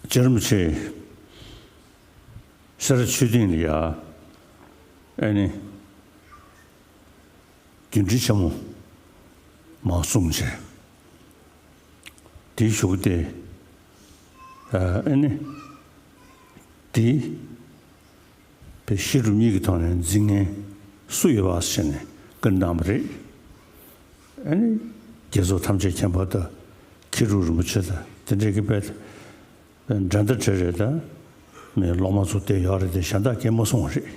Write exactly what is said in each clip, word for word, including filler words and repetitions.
རྗེ་རིན་པོ་ཆེ་སེ་ར་ཆོས་སྡིངས་ལ་ཡ་ཨ་ནི་རྒྱུད་འགྲེལ་ཆེན་མོ་མར་གསུངས་བྱས། དེའི་གཞུག་གུ་དེ་ཨ་ནི་དེ་པའི་བཤད་སྒྲུབ་གཉིས་ཀྱི་ཐོག་ནས་འཛིན་མཁན་སུ་ཡོད་པ་ཟེར་ནས་བཀའ་གནང་བ་རེད། ཨ་ནི་རྒྱལ་ཚོགས་ཐམས་ཅད་མཁྱེན་པ་དང་མཁས་གྲུབ་རིན་པོ་ཆེ་དང་དེ་འདྲའི་གི་དཔེ་འགྲན་ཟླ་བྲལ་རེད། ད་མི་ལོག་མ་ཚོ་དེ་ཡོད་རེད། དེ་གཞན་དག་སྐད་མ་སོང་བ་རེད།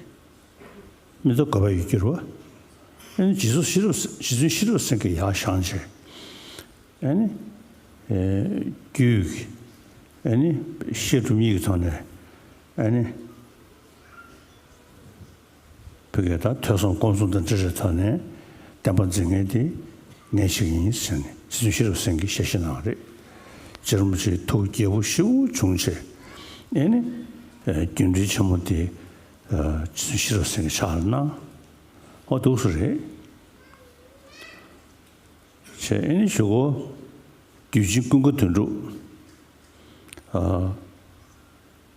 མི་ཚོ་དགོས་པ་ཡོད་རྒྱུ་རེད་བ། ཨ་ནི་རྗེ་བཙུན་ཤེས་རབ་རྗེ་བཙུན་ཤེས་རབ་སེང་གེ་ཡར་བཞེངས་བྱས། ཨ་ནི་ཨེ་རྒྱུད་ཀྱི་ཨ་ནི་བཤད་སྒྲུབ་གཉིས་ཀྱི་ཐོག་ནས་ཨ་ནི་བོད་སྐད་དང་ཐོས་བསམ་སྒོམ་གསུམ་དང་འབྲེལ་བའི་ཐོག་ནས་བསྟན་པ་འཛིན་མཁན་དེ་ངས་ཞིག་ཡིན་ཟེར་ནས་རྗེ་བཙུན་ཤེས་རབ་སེང་གེས་ཞལ་བཞེས་གནང་བ་རེད། རྗེ་རིན་པོ་ཆེའི་ཐུགས་དགྱེས་པོ་ཞེ་པོ་བྱུང་བྱས། ཨ་ནི་ཨེ་རྒྱུད་འགྲེལ་ཆེན་མོ་དེ་ཨ་རྗེ་བཙུན་ཤེས་རབ་སེང་གེ་ཕྱག་ལ་གནང་། ཨོ་འདུག་སེ་རེད། བྱས་ཨ་ནི་གཞུག་གུ་རྒྱུད་ཆེན་ཀུན་དགའ་དོན་གྲུབ་ཨ་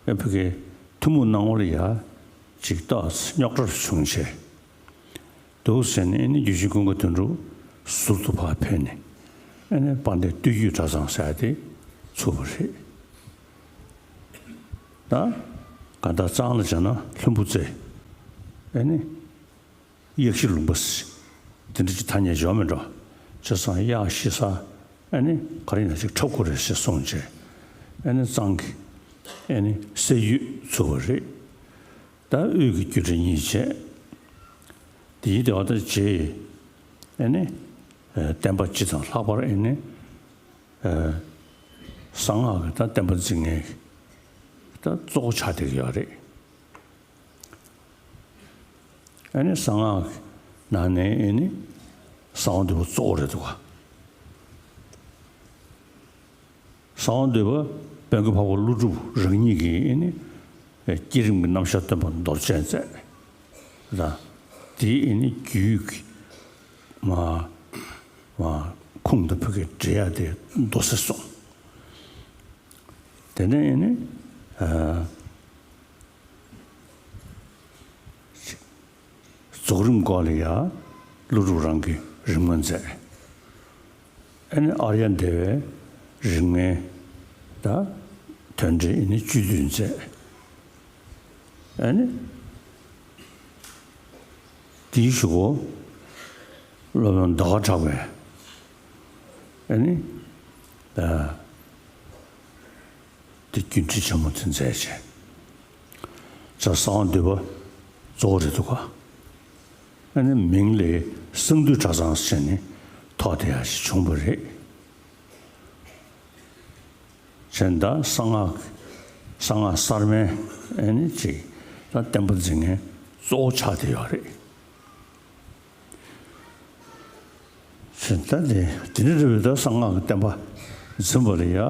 ཨེ་ཕ་གི་ཐུན་མོང་སྣང་ངོ་ལ་ཡ་ཅིག་ཏོག་ཙམ་རྙོག་དྲ་བྱུང་བྱས། འདུག་ཟེར་ནས་ཨ་ནི་རྒྱུད་ཆེན་ཀུན་དགའ་དོན་གྲུབ་ཟུར་དུ་ཕར་ཕེབས་ནས་ཨ་ནི་དཔལ་ལྡན་སྟོད་རྒྱུད་གྲྭ་ཚང་ཟེར་ཡ་དེ་ཚུགས་པ་རེད། ད་གང་ལྟར་གཙང་ལ་བྱས་ན་ལྷུན་པོ་རྩེ་ཨ་ནི། གཡག་གཞི་ལུང་པ་ཟེར། དེ་འདྲ་ཅིག་ཐ་སྙད་འཇོག་མི་འགྲོ། བྱས་ཙང་གཡག་གཞི་ས་ཨ་ནི་ག་རེ་ཡིན་ན་ཅིག་འཁྲབ་དགོས་རེད་ཟེར་གསུངས་བྱས། ཨ་ནི་གཙང་གི་ཨ་ནི་སྲད་ཡུལ་ཚུགས་པ་རེད། ད་དབུས་ཀྱི་རྒྱུད་གྲྭ་གཉིས་བྱས། དེའི་དེ་བ་ད་རྗེ་ཨ་ནི་བསྟན་པ་སྤྱི་དང་ལྷག་པར་ཨ་ནི་གསང་སྔགས་ཀྱི་ད་བསྟན་པ་འཛིན་མཁན་ད་གཙོ་བོ་ཆགས་བསྡད་ཀྱི་ཡོད་རེད། ཨ་ནི་གསང་སྔགས་ནང་ནས་ཨ་ནི་གསང་བ་འདུས་པ་གཙོ་བོ་རེད་འདུག་ག། གསང་བ་འདུས་པ་དཔལ་མགོན་འཕགས་པ་ཀླུ་སྒྲུབ་རང་ཉིད་ཀྱིས་ཨ་ནི་བསྐྱེད་རིམ་གྱི་རྣམ་གཞག་སྟོན་པ་མདོར་བྱས་མཛད། ད་དེའི་ཨ་ནི་རྒྱུད་ཀྱི་མ་མ་ཁུངས་དང་བོད་སྐད་འགྲེལ་ཡ་དེ་མདོ་སེ་གསུངས། དེ་ནས་ཨ་ནི་ཨ། རྫོགས་རིམ་སྐོར་ལ་ཡང་ཀླུ་སྒྲུབ་རང་གིས་རིམ་ལྔ་མཛད། ཨ་ནི་ཨཱརྱ་དེ་བའི་རིམ་ལྔའི་ད་དོན་འགྲེལ་ཨ་ནི་བཅུད་བསྡུས་མཛད། ཨ་ནི་དེའི་གཞུག་གུ་སློབ་དཔོན་ཟླ་བ་གྲགས་པས་ཨ་ནི་ད། དེ་རྒྱུད་འགྲེལ་ཆེན་མོ་དེ་མཛད་བྱས། ད་གསང་བ་འདུས་པ་གཙོ་བོ་རེད་འདུག་ག། ཨ་ནི་མིང་ལ་གསང་འདུས་གྲྭ་ཚང་ཟེར་ནས་ཐོགས་བསྡད་ཡ་ཞིག་བྱུང་བ་རེད། བྱས་ད་གསང་སྔགས་གསང་སྔགས་གསར་མའི་ཨ་ནི་ཅིག་ད་བསྟན་པ་འཛིན་མཁན་གཙོ་བོ་ཆགས་བསྡད་ཡོད་རེད། ད་དེ་དེ་ནི་རེ་བའི་ད་གསང་སྔགས་ཀྱི་བསྟན་པ་འཛིན་པ་ལ་ཡ་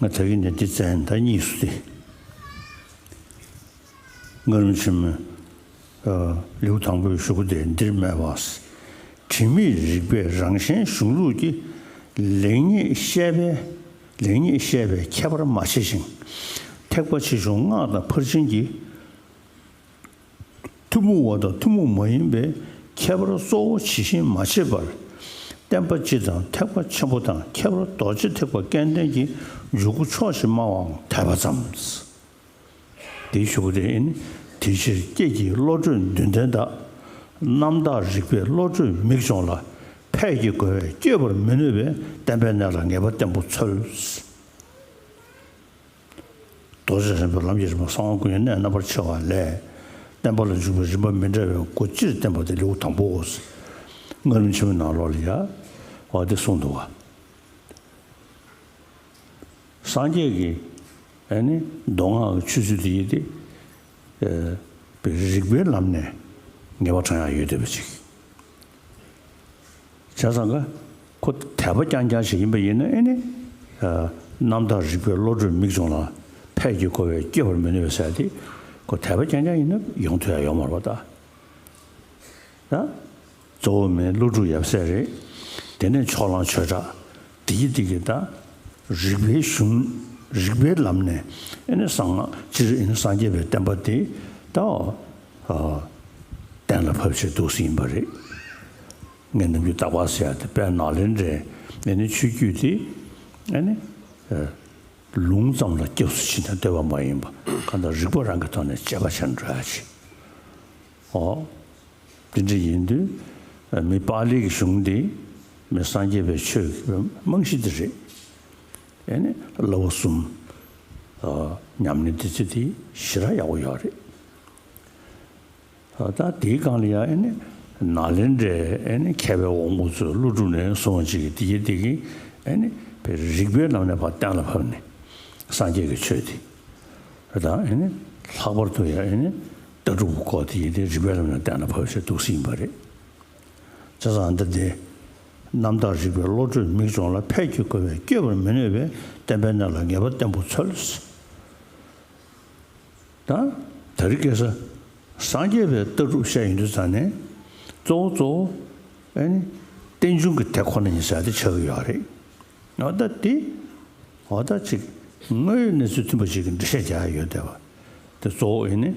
ང་ད་གིན་ནས་འདི་བཙན་ད་གཉིས་སུ་སྟེ། ལྔ་རིམ་ཆེན་མོའི་ལེའུ་དང་པོའི་གཞུག་གུ་དེ་འདིར་སྨྲས་པ། དྲི་མེད་རིག་པའི་རང་གཞན་གཞུང་ལུགས་ཀྱི་ལེགས་ཉེས་བཤད་པའི་ལེགས་ཉེས་བཤད་པའི་ཁྱད་པར་མ་ཕྱེ་ཞིང་། ཐེག་པ་ཆེ་ཆུང་སྔགས་དང་ཕར་ཕྱིན་གྱི། ཐུན་མོང་བ་དང་ཐུན་མོང་མ་ཡིན་པའི་ཁྱད་པར་གཙོ་བོ་ཇི་བཞིན་མ་ཕྱེད་པར། བསྟན་པ་སྤྱི་དང་ཐེག་པ་ཆེན་པོ་དང་ཁྱད་པར་རྡོ་རྗེ་ཐེག་པ་སྐལ་ལྡན་གྱི་འཇུག་སྒོ་ཕྱོགས་བཞིར་སྨྲ་བའང་དད་པ་ཙམ། དེའི་གཞུག་གུ་དེ་ཡིན། དེ་ཕྱིར་སྐྱེས་ཀྱི་བློ་གྲོས་འདུན་ལྡན་དག། རྣམ་དག་རིག་པའི་བློ་གྲོས་མིག་སྦྱོང་ལ། ཕས་ཀྱི་རྒོལ་བས་བསྐྱོད་པར་མི་ནུས་པས་བསྟན་པའི་གནས་ལ་ངེས་པ་བརྟན་པོ་འཚོལ། རྡོ་རྗེ་འཆང་ཆེན་པོའི་ལམ་གྱི་རིམ་པ་གསང་བ་ཀུན་གྱི་གནད་རྣམ་པར་ཕྱེ་བ་ལས། བསྟན་པ་ལ་འཇུག་པའི་རིམ་པ་མི་འདྲ་བའི་སྒོ་སྤྱིར་བསྟན་པ་སྟེ་ལེའུ་དང་པོའོ། ལྔ་རིམ་ཆེན་མོའི་ནང་ལོགས་ལ་ཡ། འོ་དེ་གསུངས་འདུག་བ། སངས་རྒྱས་ཀྱི་ཨ་ནི་མདོ་སྔགས་ཀྱི་ཆོས་ཚུལ་དེ་ཡིན་ཏེ། ཨ་རིག་པའི་ལམ་ནས་ངེས་པ་དྲང་ཡག་ཡོད་བསྡད་པ་ཅིག་བྱས་ཙང་ཀ་ཁོ་དད་པ་རྐྱང་རྐྱང་ཞིག་ཡིན་པ་ཡིན་ན་ཨེ་ནི། རྣམ་དག་རིག་པའི་བློ་གྲོས་མིག་སྦྱོང་ལ་ཕས་ཀྱི་རྒོལ་བས་བསྐྱོད་པར་མི་ནུས་པའི་ཟེར་ཏེ། ཁོ་དད་པ་རྐྱང་རྐྱང་ཡིན་ན་ཡོང་ཐུབ་ཡ་ཡོད་མ་རེད་པ་ད། ད། གཙོ་བོ་མིན་ཀླུ་སྒྲུབ་ཡབ་སྲས་རེད། དེ་ནས་ཕྱོགས་གླང་ཆོས་གྲགས། དེ་གི་དེ་གི་ད། རིག་པའི་གཞུང་ རིགས་པའི་ལམ་ནས་ཨེ་ནི་སངས་སྤྱིར་ཨེ་ནི་སངས་རྒྱས་པའི་བསྟན་པ་དེ་ད་ཨ་གཏན་ལ་ཕབ་བྱས་འདུག་སེ་ཡིན་པ་རེད། ངས་ནམ་རྒྱུན་རྟག་པར་ཟེར་ཡ་དེ་དཔལ་ནཱ་ལེནྡྲའི་ཨེ་ནི་ཆོས་བརྒྱུད་དེ་ཨེ་ནི་ལུང་ཙམ་ལ་སྐྱབས་སུ་མཆི་ནས་བསྟོད་པ་མ་ཡིན་པ་གང་ལྟར་རིགས་པ་རང་གི་ཐོག་ནས་དཔྱད་པ་བྱས་འགྲོ་ཡ་ཆེ། ཨོ། དེ་འདྲ་ཡིན་དུས་མི་པཱ་ལིའི་གཞུང་འདི་མི་སངས་རྒྱས་པའི་ཆོས་ཀྱི་རྨང་གཞི་འདི་རེད། ཨེ་ནི་བསླབ་པ་གསུམ་ཉམས་ལེན་འདི་ཚོ་དེ་ཞེ་དྲག་ཡག་པོ་ཡོད་རེད། ད་དེའི་སྒང་ལ་ཡང་ཨེ་ནི་ནཱ་ལེནྡྲའི་ཨེ་ནི་མཁས་པའི་དབང་པོ་ཚོས་ཀླུ་སྒྲུབ་ནས་བཟུང་བ་ཅིག་གིས་དེ་ཡི་དེ་གིས་ཨེ་ནི་རིགས་པའི་ལམ་ནས་ཕར་གཏན་ལ་ཕབ་ནས་སངས་རྒྱས་ཀྱི་ཆོས་དེ། དང་ཨེ་ནི་ལྷག་པར་དུ་ཡང་ཨེ་ནི་ལྟ་གྲུབ་སྐོར་དེ་ཡིན་ཏེ་རིགས་པའི་ལམ་ནས་གཏན་ལ་ཕབ་བྱས་འདུག་སེ་ཡིན་པ་རེད། བྱས་ཙང་འདི་དེ་རྣམ་དག་རིག་པའི་བློ་གྲོས་མིག་སྦྱོང་ལ་ཕལ་གྱི་གོ་བས་བསྐྱོད་པར་མི་ནུས་པས་བསྟན་པའི་གནས་ལ་ངེས་པ་བརྟན་པོ་འཚོལ། ད་དེ་རིང་ཁ་སང་སངས་རྒྱས་པའི་ལྟ་གྲུབ་བཤད་ཡོང་དུས་ཙང་ནས་གཙོ་བོ་གཙོ་བོ་ཨེ་ནི་རྟེན་འབྱུང་གི་དེ་ཁོ་ན་ཡིན་ཟེར་ཡ་དེ་ཆགས་ཀྱི་ཡོད་རེད། འོ་ད་དེ། འོ་ད་ཅིག་དངོས་ཡོད་གནས་ཚུལ་མཐུན་པ་ཞིག་གི་འགྲེལ་བཤད་རྒྱག་ཡ་ཡོད་བསྡད་པ། དེ་གཙོ་བོ་ཨེ་ནི།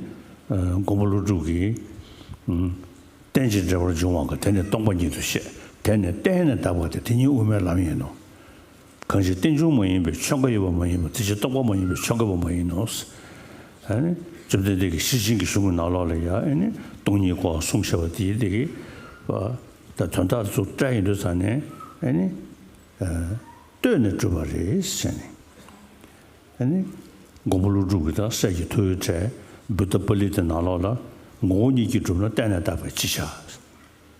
ཨ་མགོན་པོ་ཀླུ་སྒྲུབ་ཀྱིས། ཨུམ། རྟེན་ཅིང་འབྲེལ་བར་འབྱུང་བ་གང་། དེ་ནི་སྟོང་པ་ཉིད་དུ་བཤད། དེ་ནི་རྟེན་ནི་དག་པ་སྟེ། དེ་ཉིད་དབུ་མའི་ལམ་ཡིན་ནོ། གང་ཞིག་རྟེན་འབྱུང་མ་ཡིན་པའི་ཆོས་འགའ་ཡོད་པ་མ་ཡིན་པ་དེ་ཕྱིར་སྟོང་པ་མ་ཡིན་པའི་ཆོས་འགའ་ཡོད་པ་མ་ཡིན་ནོ། ཨ་ནི་བཅོམ་ལྡན་འདས་ཀྱིས་ཤེར་ཕྱིན་གྱི་གཞུང་གི་ནང་ལོགས་ལ་ཡང་ཨེ་ནི་སྟོང་ཉིད་སྐོར་གསུངས་བཞག་པ་དེ་ཡིན་དེ་གི། ད་དོན་དག་ཚུར་བཀྲལ་ཡོང་དུས་ཙང་ནས་ཨེ་ནི། ཨ། བསྟོད་ནས་བསྒྲུབས་པ་རེད་ཟེར་ནས། ཨ་ནི། མགོན་པོ་ཀླུ་སྒྲུབ་ཀྱི་ད་སྲས་ཀྱི་ཐུ་བོའི་གྲས་བུདྡྷ་པཱ་ལི་ཏའི་ནང་ལོགས་ལ་ངོ་བོ་ཉིད་ཀྱིས་གྲུབ་ན་རྟེན་ནི་དག་པའི་ཕྱིར་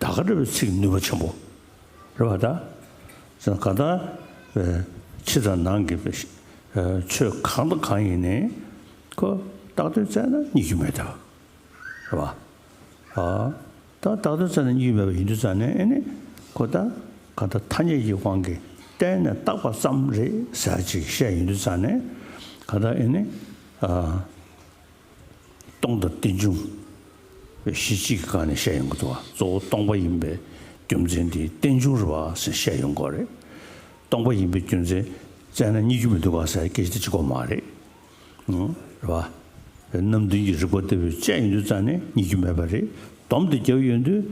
བྱ། ད་ག་འདྲ་བའི་ཚིག་ནུས་པ་ཆེན་པོ། རེད་བ་ད། ཟེར་ན་གང་ལྟར། ཕྱི་དང་ནང་གི་ཆོས་གང་དང་གང་ཡིན་ནའི་ཁོ་བཏགས་དོན་བཙལ་ན་རྙེད་རྒྱུ་མེད་དོ། རེད་བ། ཨ། ད་བཏགས་དོན་བཙལ་ན་རྙེད་རྒྱུ་མེད་པ་ཡིན་དུས་ཙང་ནས་ཨེ་ནི་ཁོ་ད་ག་ད་ཐ་སྙད་ཀྱི་དབང་གིས་བརྟེན་ནས་བཏགས་པ་ཙམ་རེད་ཟེར་ཅིག་བཤད་ཡོང་དུས་ཙང་ནས་ག་ད་ཨེ་ནི། ཨ། སྟོང་དང་རྟེན་འབྱུང་གཞི་གཅིག་གི་སྒང་ནས་བཤད་ཡོང་གི་འདུག་བ། གཙོ་བོ་སྟོང་པ་ཡིན་པའི་རྒྱུ་མཚན་དེ་རྟེན་འབྱུང་རེད་བ་ཟེར་བཤད་ཡོང་གི་རེད། སྟོང་པ་ཡིན་པའི་རྒྱུ་མཚན་བཙལ་ན་རྙེད་རྒྱུ་མི་འདུག་བ་ཟེར་སྐད་ཆ་དེ་གཅིག་པོ་མ་རེད། རེད་བ། རྣམ་བདུན་གྱི་རིགས་པ་ལྟ་བུའི་དཔྱད་ཡོང་དུས་ཙང་ནས་རྙེད་རྒྱུ་མེད་པ་རེད། སྡོམ་དེ་རྒྱབ་ཡོང་དུས་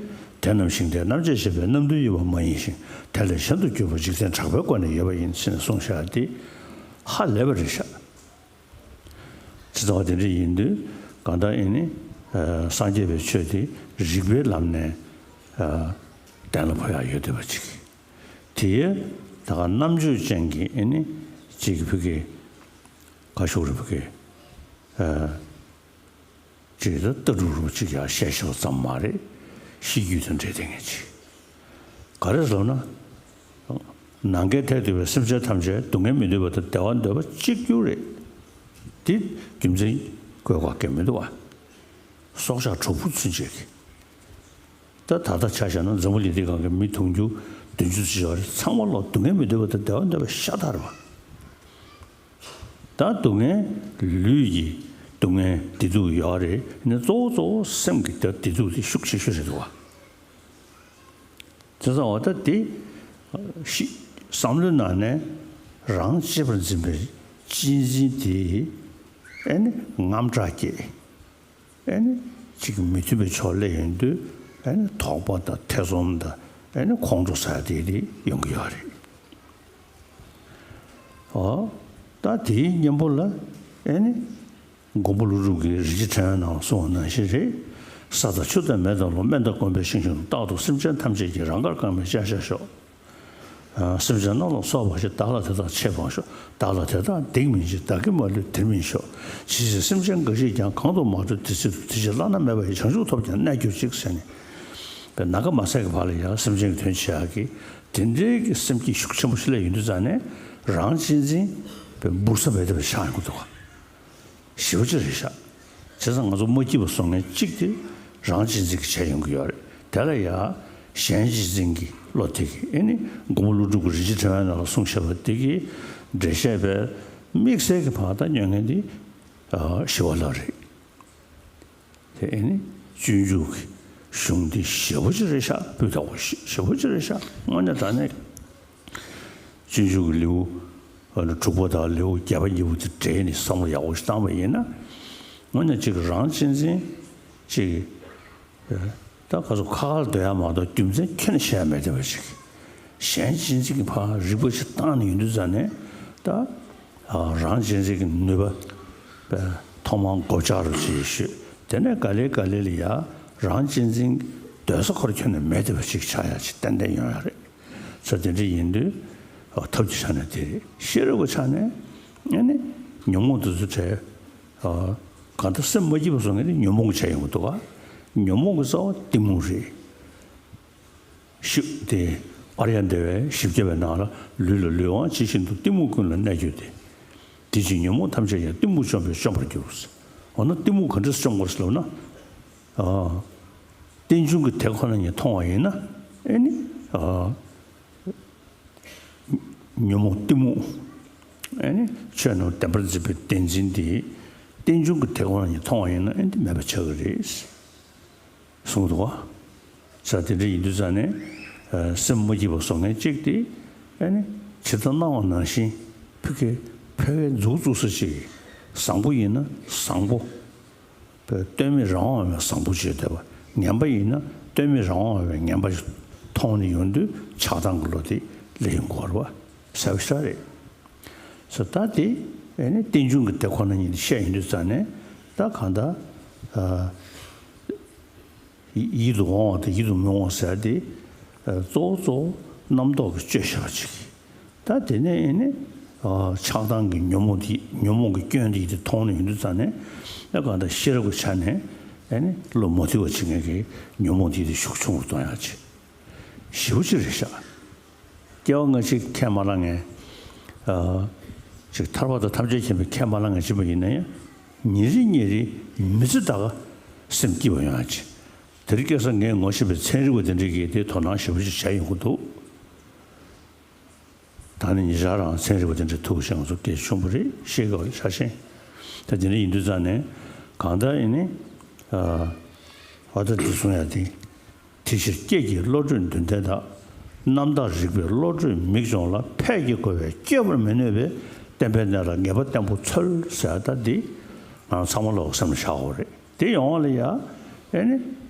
དེ་རྣམས་ཤིང་རྟའི་རྣམ་དཔྱད་བྱེད་པའི་རྣམ་བདུན་ཡོད་པ་མ་ཡིན་ཞིང་དེ་ལས་གཞན་དུ་གྱུར་པ་འཇིག་རྟེན་གྲགས་པའི་སྒོ་ནས་ཡོད་པ་ཡིན་ཟེར་ནས་གསུངས་བཞག་དེ་ཧ་ལས་པ་རེད་ཤག། ཇི་ལྟ་བ་དེ་འདྲ་ཡིན་དུས་གང་ལྟར་ཨེ་ནི། ཨ། སངས་རྒྱས་པའི་ཆོས་དེ་རིགས་པའི་ལམ་ནས། ཨ། གཏན་ལ་ཕབ་ཡག་ཡོད་བསྡད་པ་ཅིག། དེའི་ད་ག་རྣམ་དཔྱོད་ཅན་གྱི་ཨེ་ནི་ཅིག་བུ་གི་ག་ཤོག་རེ་བུ་གི། ཨ། ཅིག་ལ་ལྟ་གྲུབ་རུ་ཅིག་ཡང་བཤད་ཤོག་ཙམ་མ་རེད། ཤེས་རྒྱུད་དང་འབྲེལ་ལྡན་ངེས་ཅིག། ག་རེ་ཟེར་ན། ནམ་མཁའི་མཐས་གཏུགས་པའི་སེམས་ཅན་ཐམས་ཅད་སྡུག་བསྔལ་མི་འདོད་པ་དང་བདེ་བ་འདོད་པ་གཅིག་གྱུར་རེད། དེ་རྒྱུ་མཚན་བཀོད་དགོས་གལ་མི་འདུག་བ། སྲོག་ཆགས་གྲོག་སྦུར་ཚུན་ཆད་ཀྱི། ད་ད་ལྟ་ཆ་བཞག་ན་འཛམ་བུ་གླིང་འདི་སྒང་གི་མི་དུང་ཕྱུར་བདུན་ཅུ་ཙམ་ཡོད་རེད། ཚང་མ་ལོ་སྡུག་བསྔལ་མི་འདོད་པ་དང་བདེ་བ་འདོད་པ་ཤ་སྟག་རེད་བ། ད་སྡུག་བསྔལ་ལུས་ཀྱི་སྡུག་བསྔལ་བདེ་སྡུག་ཡོད་རེད། ནི་གཙོ་བོ་གཙོ་བོ་སེམས་ཀྱི་བདེ་སྡུག་དེ་ཤུགས་ཆེ་ཤོས་རེད་འདུག་བ། དེ་ཙང་འོ་ད་དེ་ཤི་བསམ་བློའི་ནང་ནས་རང་གཅེས་པར་འཛིན་པའི་གཅེས་འཛིན་དེ་ཨེ་ནི་རྔམ་སྐྲག་སྐྱེས། ཨེ་ནི་གཅིག་མི་མཐུན་པའི་ཕྱོགས་སླེབས་ཡོང་དུས་ཨེ་ནི་དོགས་པ་དང་ཐེ་ཚོམ་དང་ཨེ་ནི་ཁོང་ཁྲོ་ཟ་དེ་དེ་ཡོང་གི་ཡོད་རེད། ཨོ། ད་དེའི་གཉེན་པོ་ལ་ཨེ་ནི་མགོན་པོ་ཀླུ་སྒྲུབ་ཀྱིས་རིན་ཆེན་ཕྲེང་བའི་ནང་གསུངས་པ་ནང་བཞིན་རེད། ས་དང་ཆུ་དང་མེ་དང་རླུང་། སྨན་དང་སྐོམ་པའི་ཤིང་བྱུང་། རྟག་ཏུ་སེམས་ཅན་ཐམས་ཅད་ཀྱི། རང་དགར་རྐང་པའི་བཅའ་བཞག་ཤོག། ཨ། སེམས་ཅན་རྣམས་ལ་སོགས་པ་ཞིག། བདག་ལ་དེ་དག་ཕྱེད་སྤང་ཤོག། བདག་ལ་དེ་དག་སྡིག་མི་འཇིགས། བདག་གིས་མ་ལུས་དེར་མི་ཤོག། ཇི་སྲིད་སེམས་ཅན་འགའ་ཞིག་ཀྱང་། གང་དུ་མ་འགྲོ་དེ་སྲིད་དུ། དེ་ཕྱིར་བླ་ན་མེད་པ་ཡི། བྱང་ཆུབ་ཐོབ་ཀྱང་གནས་གྱུར་ཅིག་ཟེར་ནས། པའི་ནམ་མཁའ་མ་ཟད་ཀྱི་བར་ལ་ཡང་སེམས་ཅན་གྱི་དོན་བྱེད་ཡག་གི་དེ་འདྲའི་གི་སེམས་བསྐྱེད་ཤུགས་ཆེན་པོ་ཞིག་སླེབས་ཡོང་དུས་ཙང་ནས་རང་གཅེས་འཛིན་པའི་འབུར་ས་མེད་པ་ཆགས་ཡོང་གི་འདུག་ག། ཞེ་པོ་ཅིག་རེད་ཤག། བྱས་ཙང་ང་ཚོ་མ་སྐྱིད་པ་བཟོ་མཁན་གཅིག་དེ་རང་གཅེས་འཛིན་གྱིས་བྱས་ཡོང་གི་ཡོད་རེད། དེ་ལ་ཡང་གཞན་གཅེས་འཛིན་གྱི་བློ་དེ་གིས་ཨེ་ནི་མགོན་པོ་ཀླུ་སྒྲུབ་ཀྱིས་རིན་ཆེན་ཕྲེང་བའི་ནང་ལ་གསུངས་བཞག་པ་དེ་གི་འགྲེལ་བཤད་པའི་དམིགས་བསལ་གྱི་བར་ཐག་ཉོ་མཁན་དེ་ཞི་བ་ལྷ་རེད། དེ་ཨེ་ནི་སྤྱོད་འཇུག་གི་གཞུང་འདི་ཞེ་པོ་ཅིག་རེད་ཤག། སྤུས་དག་པོ་ཞེ་ཞེ་པོ་ཅིག་རེད་ཤག། དངོས་གནས་དྲང་གནས་སྤྱོད་འཇུག་གི་ལེའུ་ དྲུག་པ་དང་ལེའུ་བརྒྱད་པ་གཉིས་པོ་དེ་འདྲེས་ནས་བསམ་བློ་ཡག་པོ་ཞིག་བཏང་པ་ཡིན་ན། དངོས་གནས་གཅིག་རང་གཅེས་འཛིན་གཅིག་ད་ག་ཚོད་ཁ་ཁར་སྡོད་ཡ་མ་གཏོགས་རྒྱུ་མཚན་ཁྱོན་ནས་བཤད་ཡ་མེད་བསྡད་པ་ཅིག་གཞན་གཅེས་འཛིན་གྱི་ཕར་རིག་པ་ཞིག་བཏང་ནས་ཡོང་དུས་ཙ་ནས་ད་རང་གཅེས་འཛིན་གྱི་ནུས་པ་ཐོག་མར་འགོ་བཅག་རོགས་བྱེད་ཞུས། དེ་ནས་ག་ལེ་ག་ལེ་ལ་ཡ་རང་གཅེས་འཛིན་སྡོད་ས་ཁོ་རང་ཁྱོན་ནས་མེད་བསྡད་པ་ཅིག་ཆགས་ཡ་ཅིག་ཏན་ཏན་ཡོང་ཡ་རེད། ས་དེ་འདྲ་ཡིན་དུས་ཐབས་ཀྱི་ཆ་ནས་དེ་རེད། ཤེས་རབ་ཀྱི་ཆ་ནས་ཨ་ནི་ཉོན་མོངས་དེ་ཚོ་བྲལ། གང་ལྟར་སེམས་མ་སྐྱིད་པ་བཟོ་མཁན་དེ་ཉོན་མོངས་ཀྱི་ཆ་ཡིན་དགོས་འདུག་ག་ཉོན་མོངས་ཀྱི་རྩ་བ་གཏི་མུག་རེད། ཤུ་དེ་ཨཱརྱ་དེ་བས་བཞི་བརྒྱ་པའི་ནང་ལ་ལུས་ལ་ལུས་དབང་ཇི་བཞིན་དུ་གཏི་མུག་ཀུན་ལ་གནས་གྱུར་ཏེ། དེ་ཕྱིར་ཉོན་མོངས་ཐམས་ཅད་ཀྱང་གཏི་མུག་བཅོམ་པས་བཅོམ་པར་འགྱུར། འོ་ན་གཏི་མུག་ག་འདྲས་བཅོམ་དགོས་ལབ་ན། རྟེན་འབྱུང་གི་དེ་ཁོ་ན་ཉིད་མཐོང་བ་ཡིན་ན་ཨེ་ནི། ཉོན་མོངས་གཏི་མུག་ཨེ་ནི་ཆོས་རྣམས་བདེན་པར་འཛིན་པའི་བདེན་འཛིན་དེ་རྟེན་འབྱུང་གི་དེ་ཁོ་ན་ཉིད་མཐོང་བ་ཡིན་ན་ཨེ་འདི་མེད་པ་ཆགས་ཀྱི་རེད། གསུངས་འདུག་བ། ས་དེ་འདྲ་ཡིན་དུས་ཙ་ནས་སེམས་མ་སྐྱིད་པ་བཟོ་མཁན་གཅིག་དེ་ཨེ་ནི་ཇི་ལྟར་སྣང་བ་ནང་བཞིན་ཕ་གི་ཕལ་བའི་མཛུབ་བཙུགས་ས་ཅིག་བཟང་པོ་ཡིན་ན་བཟང་པོ། སྟོད་སྨད་རང་དབང་བའི་བཟང་པོ་བྱས་བསྡད་པ། ངན་པ་ཡིན་ན་སྟོད་སྨད་རང་དབང་བའི་ངན་པ་ཞིག་མཐོང་ནས་ཡོང་དུས་ཆགས་སྡང་གི་བློ་དེ་སླེབས་ཡོང་གི་ཡོད་རེད་བ། གསལ་པོ་ཞེ་དྲག་རེད། ས་ད་དེ་ཨེ་ནི་རྟེན་འབྱུང་གི་དེ་ཁོ་ན་ཉིད་བཤད་ཡོང་དུས་ཙ་ནས་ད་གང་ལྟར་ཡིད་དུ་འོང་བ་དང་ཡིད་དུ་མི་འོང་ཟེར་དེ་གཙོ་བོ་གཙོ་བོ་རྣམ་རྟོག་གི་སྤྱོད་ཤེས་པ་ཅིག་ད་དེ་ནས་ཨེ་ནི། ཆགས་སྡང་གི་ཉོན་མོངས་དེ་ཉོན་མོངས་ཀྱི་སྐྱོན་དེ་ཡིད་དུ་མཐོང་ནས་ཡོང་དུས་ཙ་ནས། ཨེ་གང་ལྟར་ཤེས་རབ་ཀྱི་ཆ་ནས་ཨེ་ནི་བློ་མ་མཐུན་པ་བྱེད་མཁན་གྱི་ཉོན་མོངས་དེ་ཡིད་དུ་ཤུགས་ཆུང་རུ་གཏོང་ཡག་ཅིག་ཞེ་པོ་ཅིག་རེད་ཤག་སྐྱེ་བ་སྔ་ཕྱི་ཁས་མ་བླངས་མཁན། ཅིག་ཐར་པ་དང་ཐམས་ཅད་མཁྱེན་པའི་ཁས་མ་བླངས་མཁན་ཅིག་པ་ཡིན་ན་ཡང་ཉིན་རེ་ཉིན་རེ་མི་ཚེ་ད་ག་སེམས་སྐྱིད་པ་ཡོང་ཡག་ཅིག་དེ་རིང་ཁ་སང་ངས་ངོ་ཤེས་པའི་ཚན་རིག་པ་དེ་འདྲས་ཀྱིས་དེ་དོ་སྣང་ཞེ་པོ་ཅིག་བྱས་ཡོང་གི་འདུག་ད་ནི་ཉེ་ཆར་རང་ཚན་རིག་པ་དེ་འདྲའི་ཐུག་བྱས་ང་ཚོ་སྐད་ཆ་ཆེན་པོ་རེད་ཤེས་དགོས་རེད་ཆ་ཤེས། ད་དེ་འདྲ་ཡིན་དུས་ཙང་ནས་གང་ལྟར་ཡིན་ནི། ཨ་ད་འདི་གསུང་ཡ་དེ། དེ་ཕྱིར་སྐྱེས་ཀྱི་བློ་གྲོས་འདུན་ལྡན་དག་རྣམ་དག་རིག་པའི་བློ་གྲོས་མིག་སྦྱོང་ལ་ཕས་ཀྱི་རྒོལ་བས་བསྐྱོད་པར་མི་ནུས་པས་བསྟན་པའི་གནས་ལ་ངེས་པ་བརྟན་པོ་འཚོལ་ཟེར་ད་འདི་ང་རང་ཚང་མ་ལོག་སེམས་ལ་བཞག་དགོས་རེད། དེ་ཡོང་བ་ལ་ཡ་ཨེ་ནི།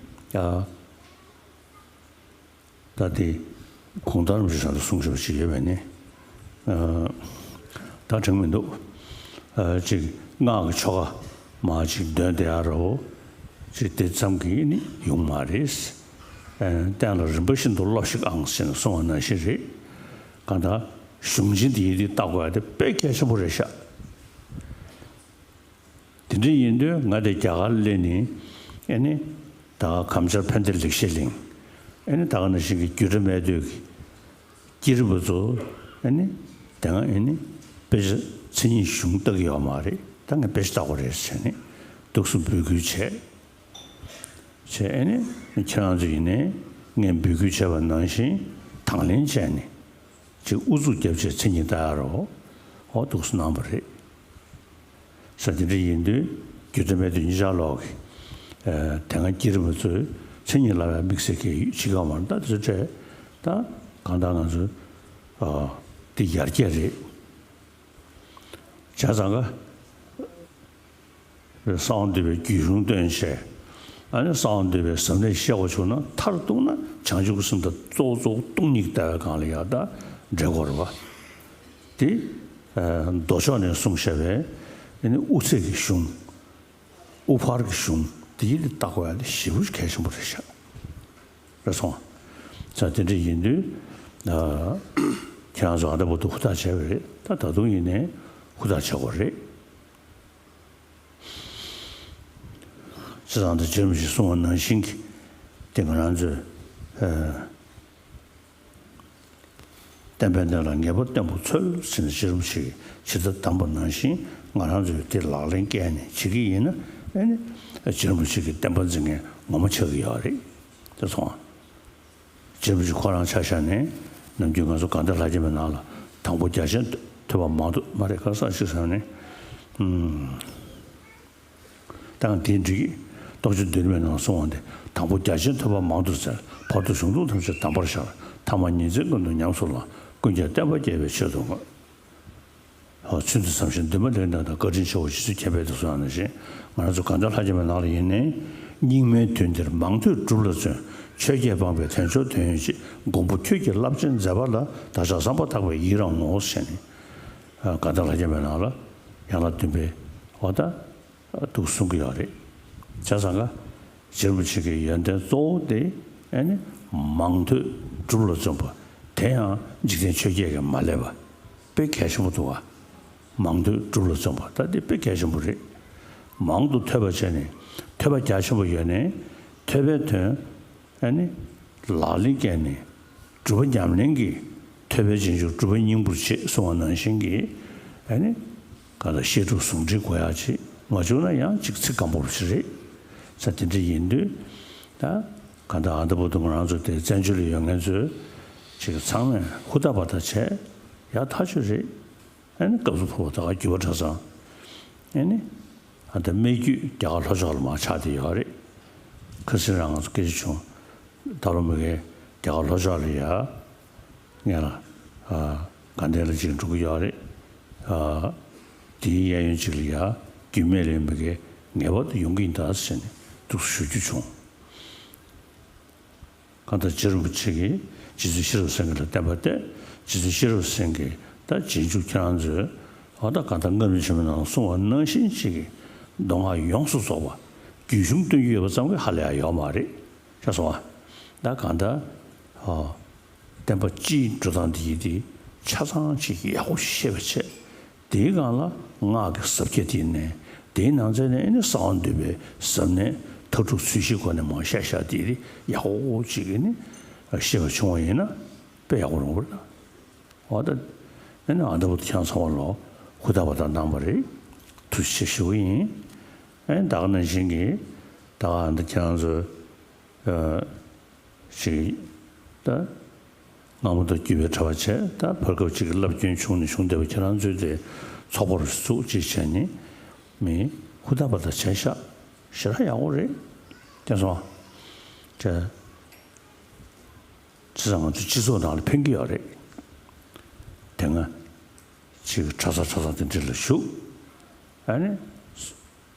ཨ། ད་དེ་གུང་ཐང་རིན་པོ་ཆེ་ལ་གསུང་བཞིན་པ་ཞིག་ཡོད་པས་ནི། ཨ། ད་དྲན་མི་འདུག་ཨ། ཅིག་སྔགས་ཀྱི་ཆོ་ག་མ་ཅིག་འདོན་བསྡད་ཡ་རོ། ཅིག་དེ་ཙམ་གྱིས་ནི་ཡོང་མ་རེད། ཨ། བསྟན་ལ་རིམ་པ་བཞིན་དུ་སློབས་ཤིག་ཨང་ཞེས་གསུངས་པ་ནང་བཞིན་རེད། གང་ལྟར་གཞུང་ཆེན་འདི་ཡི་དེ་ལྟ་དགོས་ཡ་དེ་དཔེ་གལ་ཆེན་པོ་རེད་ཤག་དེ་འདྲ་ཡིན་དུས་ང་དེ་རྒྱ་གར་སླེབས་ནས་ཨེ་ནི་ད་གམ་ཆར་ཕན་བདེ་ལེགས་བཤད་གླིང་། ཨེ་ནི་ད་ག་ནང་བཞིན་གྱི་རྒྱུད་གྲྭ་སྨད་སྟོད་ཀྱི་སྐྱེས་རིམ་པ་ཚོ་ཨེ་ནི་དེ་སྔ་ཨེ་ནི་དཔེ་ཆ་མཚན་ཉིད་གཞུང་ལྟ་གི་ཡོད་མ་རེད། ད་ངས་དཔེ་ཆ་ལྟ་དགོས་རེད་ཟེར་ནས་འདུག་སེ་འབོད་སྐུལ་བྱས། བྱས་ཨེ་ནི་ཁྱེད་རང་ཚོ་ཡིན་ནའི་ངས་འབོད་སྐུལ་བྱས་པ་ནང་བཞིན་དང་ལེན་བྱས་ནས། ཅིག་ཨུ་ཚུགས་རྒྱབ་བྱས་མཚན་ཉིད་ལྟ་ཡ་རོ། འོ་འདུག་སེ་གནང་བ་རེད། ས་དེ་འདྲ་ཡིན་དུས་རྒྱུད་གྲྭ་སྨད་སྟོད་གཉིས་ཆར་ལོག་གི་དེ་སྔ་སྐྱེས་རིམ་པ་ཚོས་མཚན་ཉིད་ལབ་ཡ་དམིགས་བསལ་གྱི་ཡོད་ཅི་ག་མ་རེད། ད་དེ་ཚོ་འཕྲད་ད་གང་ལྟར་ང་ཚོ་འདི་ཡར་རྒྱས་རེད། བྱས་ཙང་ཀ་གསང་བ་འདུས་པའི་རྒྱུད་གཞུང་བཏོན་བྱས། ཨ་ནི་གསང་བ་འདུས་པའི་ཟབ་གནད་བཤད་དགོས་བྱུང་ན་མཐར་གཏུགས་ན་བྱང་ཆུབ་ཀྱི་སེམས་དང་གཙོ་བོ་གཙོ་བོ་སྟོང་ཉིད་ལྟ་བའི་སྒང་ལ་ཡང་དག་འབྲེལ་དགོས་རེད་བ། དེ་མདོ་ཕྱོགས་ནས་གསུངས་བཞག་པའི་ཨ་ནི་དབུ་ཚད་ཀྱི་གཞུང་། དབུ་ཕར་གྱི་གཞུང་དེ་ཡིན་ལ་བལྟ་དགོས་ཡ་དེ་ཞེ་པོ་གལ་ཆེན་པོ་རེད་ཤག་རེད་སོང་། ས་དེ་འདྲ་ཡིན་དུས་ཁྱེད་རང་ཚོ་ཨ་ད་བར་དུ་ཧུར་ཐག་བྱས་པ་རེད། ད་ད་དུང་ཡིན་ནའི་ཧུར་ཐག་བྱེད་དགོས་རེད། བྱས་ཙང་ད་རྗེ་རིན་པོ་ཆེས་གསུངས་པ་ནང་བཞིན་གྱི་དེ་ང་རང་ཚོས་ཨ། བསྟན་པའི་གནས་ལ་ངེས་པ་བརྟན་པོ་འཚོལ་ཟེར་ནས་རྗེ་རིན་པོ་ཆེ་གིས་ཇི་ལྟར་གདམས་པ་ནང་བཞིན་ང་རང་ཚོས་དེ་ལག་ལེན་བཀལ་ནས་བྱེད་ཀྱི་ཡིན་ན་ཨེ་ནི་རྗེ་རིན་པོ་ཆེ་གི་བསྟན་པ་འཛིན་མཁན་ངོ་མ་ཆགས་ཀྱི་ཡོད་རེད། དེ་སོང་། རྗེ་རིན་པོ་ཆེ་ཁོ་རང་ཆ་བཞག་ནས་ནམ་རྒྱུན་ང་ཚོ་དགའ་ལྡན་ལྷ་བརྒྱ་མའི་ནང་ལ་དང་པོ་རྒྱ་ཆེན་ཐོས་པ་མང་དུ་མ་རེད་ག་ས་ཞིག་ཟེར་ནས། ཨུམ། ད་ང་དེའི་འགྲིག་གི། རྟོགས་བརྗོད་མདུན་མའི་ནང་གསུངས་པ་འདི། དང་པོ་རྒྱ་ཆེན་ཐོས་པ་མང་དུ་བཙལ། བར་དུ་གཞུང་ལུགས་ཐམས་ཅད་གདམས་པར་ཤར། ཐ་མ་ཉིན་མཚན་ཀུན་ཏུ་ཉམས་སུ་བླངས། ཀུན་ཀྱང་བསྟན་པ་རྒྱས་པའི་ཆེད་དུ་བསྔོས། ཚུལ་འདི་བསམ་ཞིང་འདུན་མ་ལེགས་གནང་དང་། བཀའ་དྲིན་ཆེའོ། རྗེ་བཙུན་མཁྱེན་པས་འདི་གསུངས་ཡང་ན་ཞེས། ང་རང་ཚོ་གང་ལྟར་ལྷ་བརྒྱ་པའི་ནང་ལ་ཡིན་ནའི། སྙིགས་མའི་དུས་འདིར་མང་ཐོས་སྒྲུབ་ལ་བརྩོན། ཆོས་བརྒྱད་སྤངས་པས་དལ་འབྱོར་དོན་ཡོད་ཅེས། མགོན་པོ་ཁྱོད་ཀྱི་རླབས་ཆེན་མཛད་པ་ལ། བདག་ཅག་བསམ་པ་ཐག་པས་ཡི་རང་ངོ་། ཞེས་ནས། གང་ལྟར་ལྷ་བརྒྱ་པའི་ནང་ལ་ཡན་ལག་བདུན་པའི་འོ་ད་འདུག་གསུང་གི་ཡོད་རེད། བྱས་ཙང་ཀ་རྗེ་རིན་པོ་ཆེ་གི་ཡོན་ཏན་གཙོ་བོ་དེ་ཨ་ནི་མང་ཐོས་སྒྲུབ་ལ་བརྩོན་པ། དེ་ཡང་འཇིག་རྟེན་ཆོས་བརྒྱད་ཀྱིས་མ་བསླད་པ། དཔེ་གལ་ཆེན་པོ་འདུག་ག་མང་ཐོས་སྒྲུབ་ལ་བརྩོན་པ་ད་དེ་དཔེ་གལ་ཆེན་པོ་རེད། མང་དུ་ཐོས་པ་བྱས་ནས་ཐོས་པ་རྒྱ་ཆེན་པོ་ཡོད་ནས་ཐོས་པའི་དོན་ཨ་ནི་ལག་ལེན་བཀལ་ནས་སྒྲུབ་པ་ཉམས་ལེན་གྱིས་ཐོས་པའི་རྗེས་འཇུག་སྒྲུབ་པ་སྙིང་པོར་བྱེད་གསུངས་པ་ནང་བཞིན་གྱི་ཨ་ནི་གང་ལྟར་བཤད་སྒྲུབ་ཟུང་འབྲེལ་དགོས་ཡག་ཅིག་མ་བྱུང་ན་ཡང་ཅིག་ཚིག་སྐམ་པོ་ཞིག་རེད། ས་དེ་འདྲ་ཡིན་དུས་ད་གང་ལྟར་ཨ་ད་བར་དུ་ང་རང་ཚོ་དེ་བཙན་བྱོལ་ལ་ཡོད་མཁན་ཚོས་ཅིག་ཚང་མས་ཧུར་ཐག་པ་ཐག་བྱས་ཡག་ཐག་ཆོད་རེད། ཨ་ནི་སྐབས་སུ་བབ་པ་ད་ག་རྒྱུད་པ་གྲྭ་ཚང་། ཨ་ནི་ཨ་ད་སྨད་རྒྱུད་རྒྱ་གར་ལྷོ་ཕྱོགས་ལ་མར་ཆགས་བསྡད་ཡོད་རེད། ཁ་སང་རང་ང་ཚོ་སྐད་ཆ་བྱུང་། ད་ལོ་མི་གའི་རྒྱ་གར་ལྷོ་ཕྱོགས་ལ་ཡ་ངས་ལ་ཨ་དགའ་ལྡན་ལ་ཅིག་འགྲོ་གི་ཡོད་རེད། ཨ་དེའི་གཡས་གཡོན་ཅིག་ལ་ཡ་རྒྱུད་སྨད་ལ་ཡོད་མི་གའི་ངེས་པར་དུ་ཡོང་གི་ཡིན་ད་ཟེར་ནས་འདུག་སེ་ཞུ་རྒྱུ་བྱུང་། གང་ལྟར་རྗེ་རིན་པོ་ཆེ་གིས་རྗེ་བཙུན་ཤེས་རབ་སེང་གེ་ལ་བསྟན་པ་སྟེ། རྗེ་བཙུན་ཤེས་རབ་སེང་གེ་ད་རྗེས་འཇུག་ཁྱེད་རང་ཚོས་འོ་ད་གང་ལྟར་རྔམ་བརྗིད་ཆེན་མོའི་ནང་གསུངས་པ་ནང་བཞིན་ཅིག་གི་མདོ་སྔགས་ཡོངས་སུ་རྫོགས་པ་རྒྱུད་གཞུང་སྟོན་རྒྱུ་ཡོད་པ་ཙམ་གྱིས་ཧ་ལས་ཡ་ཡོད་མ་རེད། ཤེས་སོང་ཨ། ད་གང་ལྟར་ཨོ་བསྟན་པ་སྤྱིའི་འགྲོ་སྟངས་འདི་ཡིན་ཏེ་ཆ་ཚང་ཅིག་ཡག་པོ་ཤེས་པ་བྱས། དེའི་སྒང་ལ་སྔགས་ཀྱི་ཟབ་ཁྱད་དེ་ནས་དེའི་ནང་ཚན་ནས་ཨ་ནི་གསང་བ་འདུས་པའི་ཟབ་གནད་མཐའ་དྲུག་ཚུལ་བཞིའི་སྒོ་ནས་མར་བཤད་བཞག་དེ་ཡག་པོ་ཅིག་ནི་ཤེས་པ་བྱུང་བ་ཡིན་ན་དཔེ་ཡག་པོ་རུང་བ་རེད། འོ་ད་ཨ་ནི་ཨ་ད་བར་དུ་ཁྱེད་རང་ཚང་མ་ལོ་ཧུར་ཐག་པ་དང་གནང་བ་རེད། ཐུགས་རྗེ་ཆེ་ཞུ་གི་ཡིན། ཨ་ནི་ད་ག་ནང་བཞིན་གྱི་ད་ག་ཨ་ད་ཁྱེད་རང་ཚོ་ཨ། ཞིག་ད་སྔ་མོ་དང་བརྒྱུད་པའི་གྲྭ་པ་བྱས། ད་བར་སྐབས་ཅིག་གི་བསླབ་སྐྱོན་བྱུང་ནས་བྱུང་བསྡད་པ་ཁྱེད་རང་ཚོས་དེ་ཚོགས་པ་རུ་བཙུགས་ཅིག་བྱས་ནས་མི་ཧུར་ཐག་པ་དང་བྱས་ཤག་ཞེ་དྲག་ཡག་པོ་རེད། དེ་སོང་དེ་བྱས་ཙང་ང་ཚོ་སྤྱི་ཚོགས་ནང་ལ་ཕན་གྱི་ཡོད་རེད། དེ་སྔ་ཅིག་གི་གྲྭ་ས་གྲྭ་ས་དེ་འདྲ་ལ་ཞུགས། ཨ་ནི།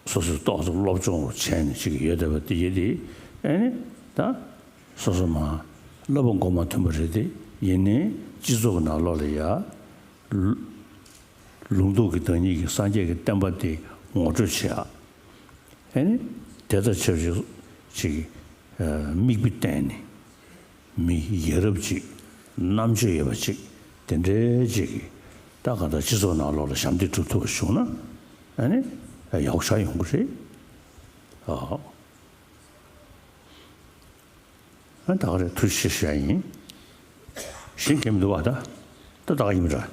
སོ་སོས་ཏོག་ཙམ་སློབ་སྦྱོང་བྱས་ནས་ཅིག་ཡོད་བསྡད་པ་དེ་ཡིན་ཏེ། ཨ་ནི་ད་སོ་སོ་མ་བསླབ་པ་མགོ་མ་ཐོན་པ་རེད་དེ། ཡིན་ནའི་སྤྱི་ཚོགས་ཀྱི་ནང་ལོགས་ལ་ཡ་ལུ་ལུང་རྟོགས་ཀྱི་བདག་ཉིད་ཀྱི་སངས་རྒྱས་ཀྱི་བསྟན་པ་དེ་ངོ་སྤྲོད་བྱེད་ཡ། ཨ་ནི་དེ་དང་ཆབས་ཅིག་ཅིག་མིག་དཔེ་བསྟན་ནས། མི་ཡ་རབས་ཅིག་རྣམ་དཔྱོད་ཡོད་པ་ཅིག་དེ་འདྲའི་ཅིག་གིས་ད་གང་ལྟར་སྤྱི་ཚོགས་ནང་ལོགས་ལ་ཞབས་འདེགས་སྒྲུབ་ཐུབ་པ་བྱུང་ན་ཨ་ནི་ཡག་ཤོས་ཡོང་གི་རེད། ཨ་ཨ་ད་ག་རེད། ཐུགས་རྗེ་ཆེ་ཞུ་ཡ་ཡིན། གཞན་གང་མི་འདུག་བ། ད་ད་ད་ག་ཡིན་པ་འདྲ།